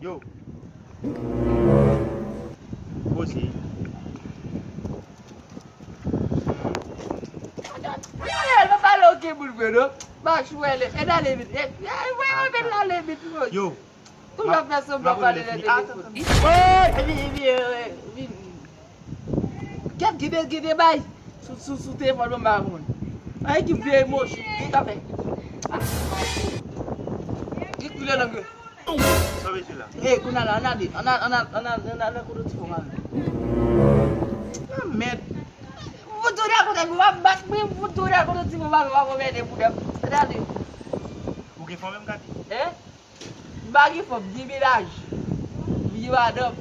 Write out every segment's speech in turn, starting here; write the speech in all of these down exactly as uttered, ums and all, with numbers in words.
Yo. Poze. Ariel, pa pale oke moun vre non. Machwèlè, e nan limit. E, e, e, voye mwen met nan limit, bro. Yo. Tou l ap fè sanblan pale nan telefòn. Epi, epi, e, e, vin. Gad, gade, gade bay. Sou, sou, sou telefòn mwen, m pa konn. Ay, ki vye emosyon. Ki ka fè? Ki koulè lang yo? Sa vle di la? Ey, kounye a la, ann ale, ann al, ann al, ann al, ann al, ann al kote ti fò mwen. Ah, mèd. Fout tou rakonte m, w ap bat mwen, fout tou rakonte ti fò mwen, w ap mède pou dèm. Ann ale. Ou gen fanm menm, Kati? Hein? M pa gen fanm, m gen mennaj. M gen madanm.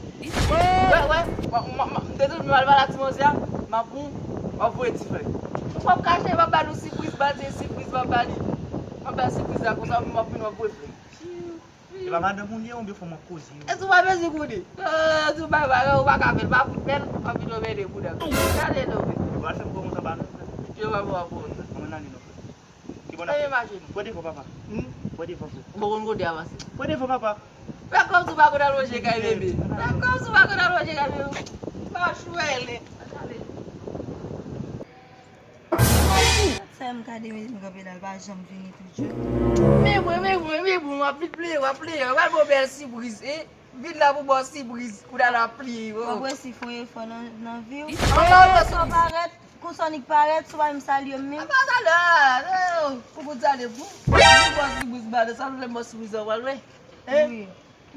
Wè, wè, m te toujou mal pale a ti manzè a, m ap pran, m ap voye ti flè. M p ap kache, m ap ba nou sipriz, ba l se sipriz, m ap ba li. M ap ba l sipriz la, konsa, m ap vin, m ap voye flè. E pa madanm ou li ye, oubyen fò m ap koze? E si w pa bezwen konnen. E si w pa, pa, ou pa ka fè l, pa fout fè l, w ap vin anmède pou dèm. Gade non, men. Yo pral fè m kòmanse anba non, frè. Yo pa bon, bon. Ann ale non, frè. Ki bò n ap fè? Pran devan, papa. Hmm? Pran devan, frè. Ou pa konn kote avanse. Pran devan, papa. Fè kòmsi w pa konn al lonje kay bebe. Fè kòmsi w pa konn al lonje kay bebe. Machwèlè. Sè m gade men m kanpe la, l pa janm vini toujou. Men mwen, men mwen, men mwen, w ap vin pleye, w ap pleye. W al bon bèl sipriz, e? Vin la pou ba w sipriz, kounye a l ap pleye, o. Mwen presi fè yon efò nan, nan vi w. Konsa w parèt, konsa w nik parèt, si w pa menm salye m menm. Apa sa la? Ou konn salye m tou? Vin ba w sipriz, madan, sa vle ba w sipriz an pral lwen. Hein? Wi.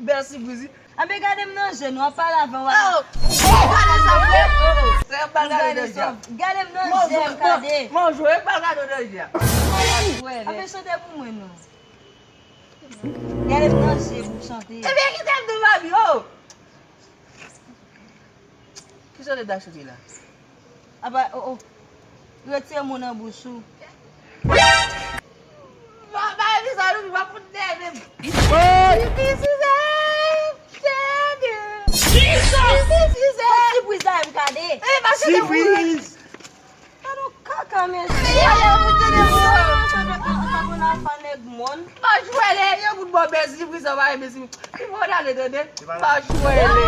Bèl sipriz, wi. Anben gade m nan je nou, w ap pale avè w a. Oh! Gade sa, frè! Frè, m pral gade nan je a. Gade m nan je, gade. Manjwe, m pral gade w nan je a. Anben chante pou mwen non. Gade m nan je pou chante. Ebyen, kite m tou, mami, oh! Ki chante Dachou te la? Apa, oh, oh. Retire mo nan bouch ou. Ba, ba, epi sa, nou, nou pa fout nève m. Sipriz, sipriz, sipriz. Sipriz la, m gade. Eh, ba, chante pou mwen. Sipriz. Sa nou kaka, mesye. Sa nou kaka, nèg mòn. Machwèlè, yo fout bon, bèl sipriz, sa va, bèl sipriz. Ki bon, ale, tande. Machwèlè.